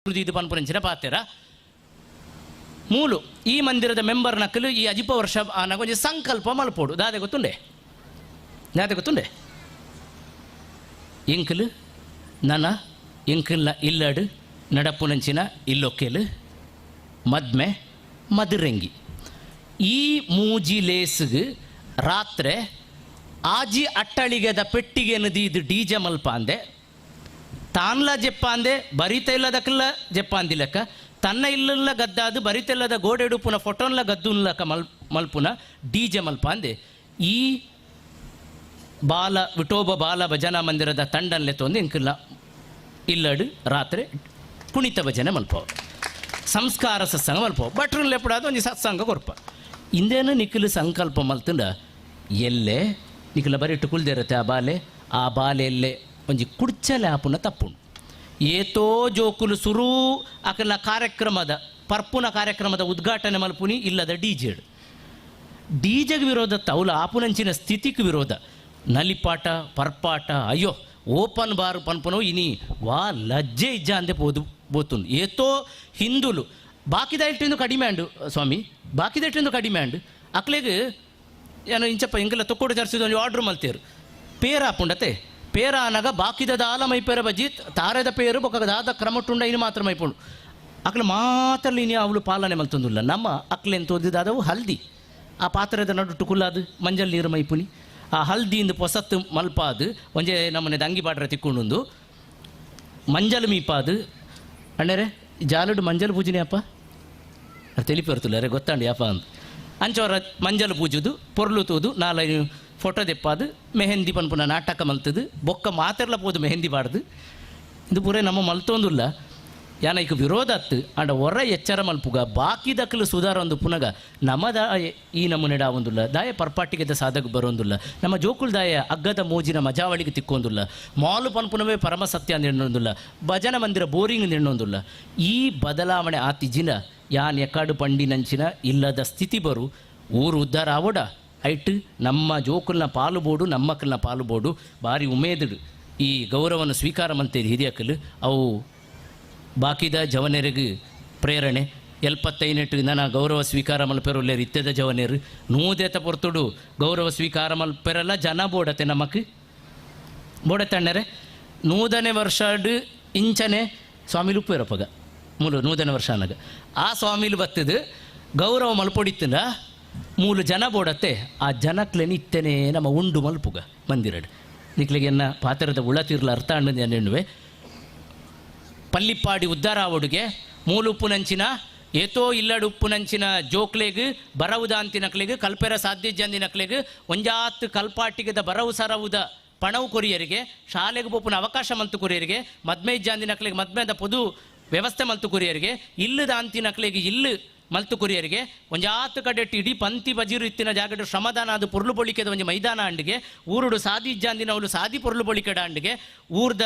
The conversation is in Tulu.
ಇದು ಪನ್ಪುನಂಚಿನ ಪಾತೆರ. ಮೂಲು ಈ ಮಂದಿರದ ಮೆಂಬರ್ ನಕಲು ಈ ಅಜಿಪ ವರ್ಷ ಆನಗ ಒಂಜಿ ಸಂಕಲ್ಪ ಮಲ್ಪೋಡು. ದಾದೆ ಗೊತ್ತುಂಡೆ? ದಾದೆ ಗೊತ್ತುಂಡೆ? ಎಂಕಲು ನನ ಎಂಕಲ್ನ ಇಲ್ಲಡು ನಡಪುನಂಚಿನ ಇಲ್ಲೊಕ್ಕೆಲು, ಮದ್ಮೆ, ಮದುರೆಂಗಿ ಈ ಮೂಜಿ ಲೇಸುಗು ರಾತ್ರೆ ಆಜಿ ಅಟ್ಟಳಿಗೆದ ಪೆಟ್ಟಿಗೆನು ದೀದು ಡೀಜೆ ಮಲ್ಪಾಂದೆ, ತಾನ್ಲ ಜೆಪ್ಪಾಂದೆ, ಬರಿತ ಇಲ್ಲದಕ್ಲ ಜೆಪ್ಪಾಂದಿಲಕ್ಕ, ತನ್ನ ಇಲ್ಲಲ್ಲ ಗದ್ದಾದು ಬರಿತೆಲ್ಲದ ಗೋಡೆಡುಪುನ ಫೋಟೋನ್ಲ ಗದ್ದುನ್ಲಕ ಮಲ್ಪುನ ಡಿಜೆ ಮಲ್ಪಾಂದೆ ಈ ಬಾಲ ವಿಠೋಬ ಬಾಲ ಭಜನಾ ಮಂದಿರದ ತಂಡನ್ಲೆ ತೊಂದು ಎಂಕಲ್ಲ ಇಲ್ಲಡು ರಾತ್ರಿ ಕುಣಿತ ಭಜನೆ ಮಲ್ಪವು, ಸಂಸ್ಕಾರ ಸತ್ಸಂಗ ಮಲ್ಪವು, ಭಟ್ರು ಲೆಪ್ಪಡಾದ ಒಂಜಿ ಸತ್ಸಂಗ ಕೊರ್ಪ. ಇಂದೇನು ನಿಖಲು ಸಂಕಲ್ಪ ಮಲ್ತುಂಡ ಎಲ್ಲೆ ನಿಖಲ ಬರಿಟ್ಟು ಕುಲ್ದಿರತ್ತೆ ಆ ಬಾಲೆ, ಆ ಬಾಲೆ ಎಲ್ಲೆ ಒಂಜಿ ಕುಡ್ಚಲೆ ಆಪುನ ತಪ್ಪುಂಡು. ಏತೋ ಜೋಕುಲು ಸುರೂ ಅಕಲ್ನ ಕಾರ್ಯಕ್ರಮದ ಪರ್ಪುನ ಕಾರ್ಯಕ್ರಮದ ಉದ್ಘಾಟನೆ ಮಲ್ಪುನಿ ಇಲ್ಲದ ಡಿಜೆಡ್. ಡಿಜೆಗೆ ವಿರೋಧ ತೌಲ ಆಪುನಂಚಿನ ಸ್ಥಿತಿಗೆ ವಿರೋಧ. ನಲಿಪಾಟ ಪರ್ಪಾಟ ಅಯ್ಯೋ ಓಪನ್ ಬಾರ್ ಪನ್ಪುನೋ ಇನಿ ವಾ ಲಜ್ಜೆ ಇಜ್ಜ ಅಂದೆ ಪೋದು ಬೋತುಂಡು. ಏತೋ ಹಿಂದುಲು ಬಾಕಿದ ಇಟ್ಟಿಂದು ಕಡಿಮೆ ಅಂಡು ಸ್ವಾಮಿ, ಬಾಕಿದ ಇಟ್ಟಿಂದು ಕಡಿಮೆ ಅಂಡು. ಅಕ್ಲೆಗ್ ಏನೋ ಇಂಚಪ್ಪ ಇಂಕಲ ತೊಕ್ಕೋಡು ಚರ್ಚಿದ ಒಂಜಿ ಆರ್ಡ್ರ್ ಮಲ್ತೇರು ಪೇರ ಆಪುಂಡತೆ. ಪೇರ ಆನಗ ಬಾಕಿದ ದಾಲ ಮೈಪೇರ ಬಜ್ಜಿ ತಾರೆದ ಪೇರು ಬೊಕ್ಕ ದಾದ ಕ್ರಮಟ್ಟುಂಡ ಇನ್ನು ಮಾತ್ರ ಮೈಪುಂಡು. ಅಕ್ಲು ಮಾತ್ರ ಇನಿ ಅವಳು ಪಾಲನೆ ಮಲ್ತೊಂದುಲ್ಲ. ನಮ್ಮ ಅಕ್ಲೆಂತೋದಿ ದಾದವು ಹಲ್ದಿ ಆ ಪಾತ್ರದ ನಡುಟು ಕುಲ್ಲಾದು ಮಂಜಲ್ ನೀರು ಮೈಪುನಿ ಆ ಹಲ್ದಿಯಿಂದ ಪೊಸತ್ತು ಮಲ್ಪಾದು ಒಂಜೆ ನಮ್ಮನೆ ದಂಗಿ ಪಾಟ್ರೆ ತಿಕ್ಕೊಂಡುಂದು ಮಂಜಲ್ ಮೀಪಾದು. ಅಣ್ಣರೆ ಜಾಲುಡು ಮಂಜಲ್ ಪೂಜನೆ ಅಪ್ಪ ಅದು ತಿಳಿಪಿ ಬರ್ತಲ್ಲ ಅರೆ ಗೊತ್ತಾಂಡಿ ಅಪ್ಪ ಅಂತ ಅಂಚವರ ಮಂಜಲ್ ಪೂಜುದು ಪೊರ್ಲು ತೂದು ನಾಲೈದು ಫೋಟೋ ದೆಪ್ಪಾದು ಮೆಹಂದಿ ಪನ್ಪುನ ನಾಟಕ ಮಲ್ತದು ಬೊಕ್ಕ ಮಾತೆರ್ಲ ಪೋದು ಮೆಹಂದಿ ಬಾಡ್ದು. ಇದು ಪೂರ ನಮ್ಮ ಮಲ್ತೊಂದುಲ್ಲ ಯಾನ ಈಗ ವಿರೋಧ ಅತ್ತು. ಆಂಡ ಹೊರ ಎಚ್ಚರ ಮಲ್ಪುಗ ಬಾಕಿದಕ್ಲು ಸುಧಾರ ಒಂದು ಪುನಗ ನಮ್ಮದ ಈ ನಮೂನೆ ಒಂದುಲ್ಲ ದಾಯ ಪರ್ಪಾಟಿಗೆದ ಸಾಧಕ ಬರೋಂದುಲ್ಲ, ನಮ್ಮ ಜೋಕುಲ್ ದಾಯ ಅಗ್ಗದ ಮೋಜಿನ ಮಜಾವಳಿಗೆ ತಿಕ್ಕೊಂದುಲ್ಲ, ಮಾಲು ಪನ್ಪುನವೇ ಪರಮ ಸತ್ಯ ಅಂದ್, ಭಜನ ಮಂದಿರ ಬೋರಿಂಗ್ ಎಣ್ಣೊಂದುಲ್ಲ. ಈ ಬದಲಾವಣೆ ಆತಿಜಿನ ಯಾನ್ ಎಕಾಡು ಪಂಡಿನಂಚಿನ ಇಲ್ಲದ ಸ್ಥಿತಿ ಬರು. ಊರು ಉದ್ಧಾರ ಆವಡ ಐಟ್ ನಮ್ಮ ಜೋಕುಲ್ನ ಪಾಲು ಬೋಡು, ನಮ್ಮಕ್ಕಲ್ನ ಪಾಲು ಬೋಡು. ಭಾರಿ ಉಮೇದುಡು ಈ ಗೌರವನ ಸ್ವೀಕಾರ ಮಂತೇರಿ ಹಿರಿಯಕಲು ಅವು ಬಾಕಿದ ಜವನೆರಿಗೆ ಪ್ರೇರಣೆ. ಎಲ್ಪತ್ತೈನೆಟ್ಟು ನನ್ನ ಗೌರವ ಸ್ವೀಕಾರ ಮಲ್ಪೆರುಲ್ಲೇರು ಇತ್ತೆದ ಜವನೇರು ನೂದೆತ ಪೊರ್ತುಡು ಗೌರವ ಸ್ವೀಕಾರ ಮಲ್ಪೆರಲ್ಲ ಜನ ಬೋಡತೆ ನಮಕ್ ಬೋಡತೆ ಅಣ್ಣರೆ. ನೂದನೇ ವರ್ಷಡ್ ಇಂಚನೆ ಸ್ವಾಮಿಲು ಉಪ್ಪೇರಪ್ಪಗ ಮೂಲು ನೂದನೇ ವರ್ಷ ಅನ್ನಗ ಆ ಸ್ವಾಮಿಲು ಬತ್ತದು ಗೌರವ ಮಲ್ಪೊಡಿತ್ತಂದ ಮೂಲು ಜನ ಬೋಡತ್ತೆ. ಆ ಜನಕ್ಲೆನ್ ಇತ್ತೇನೆ ನಮ್ಮ ಉಂಡು ಮಲ್ಪುಗ ಮಂದಿರಡ್ ನಿಕ್ಲೆಗೆ ಎನ್ನ ಪಾತ್ರದ ಉಳತಿರ್ಲ ಅರ್ಥ ಅಣ್ಣದ ಎನ್ನುವೆ. ಪಲ್ಲಿಪ್ಪಾಡಿ ಉದ್ಧಾರ ಆವಡುಗೆ ಮೂಲುಪ್ಪುನಂಚಿನ ಏತೋ ಇಲ್ಲಡು ಉಪ್ಪುನಂಚಿನ ಜೋಕ್ಲೆಗ್ ಬರವುದಾಂತಿನಕ್ಲೆಗ್ ಕಲ್ಪೆರ ಸಾಧ್ಯ ಜಂದಿನಕ್ಲೆಗ್ ಒಂಜಾತ್ ಕಲ್ಪಾಟಿಗೆದ ಬರವು ಸರವುದ ಪಣವು ಕೊರಿಯರಿಗೆ ಶಾಲೆಗೆ ಪೋಪುನ ಅವಕಾಶ ಮಲ್ತು ಕೊರಿಯರಿಗೆ ಮದ್ಮೆ ಇಜ್ಜಾಂದಿನಕ್ಲೆಗ್ ಮದ್ಮೆದ ಪೊದು ವ್ಯವಸ್ಥೆ ಮಲ್ತು ಕೊರಿಯರಿಗೆ ಇಲ್ಲದ ಅಂತಿನಕ್ಲೆಗ್ ಇಲ್ಲು ಮಲ್ತು ಕೊರಿಯರಿಗೆ ಒಂಜಾತ್ ಕಡೆಟ್ಟು ಇಡೀ ಪಂತಿ ಬಜಿರು ಇತ್ತಿನ ಜಾಗಡು ಶ್ರಮದಾನ ಅದು ಪೊರ್ಲು ಬೊಳಿಕೆದ ಒಂಜಿ ಮೈದಾನ ಅಂಡಿಗೆ ಊರುಡು ಸಾದಿ ಇಜ್ಜಾಂದಿನವಳು ಸಾದಿ ಪೊರ್ಲು ಬೊಳಿಕೆಡ ಅಂಡಿಗೆ ಊರ್ದ.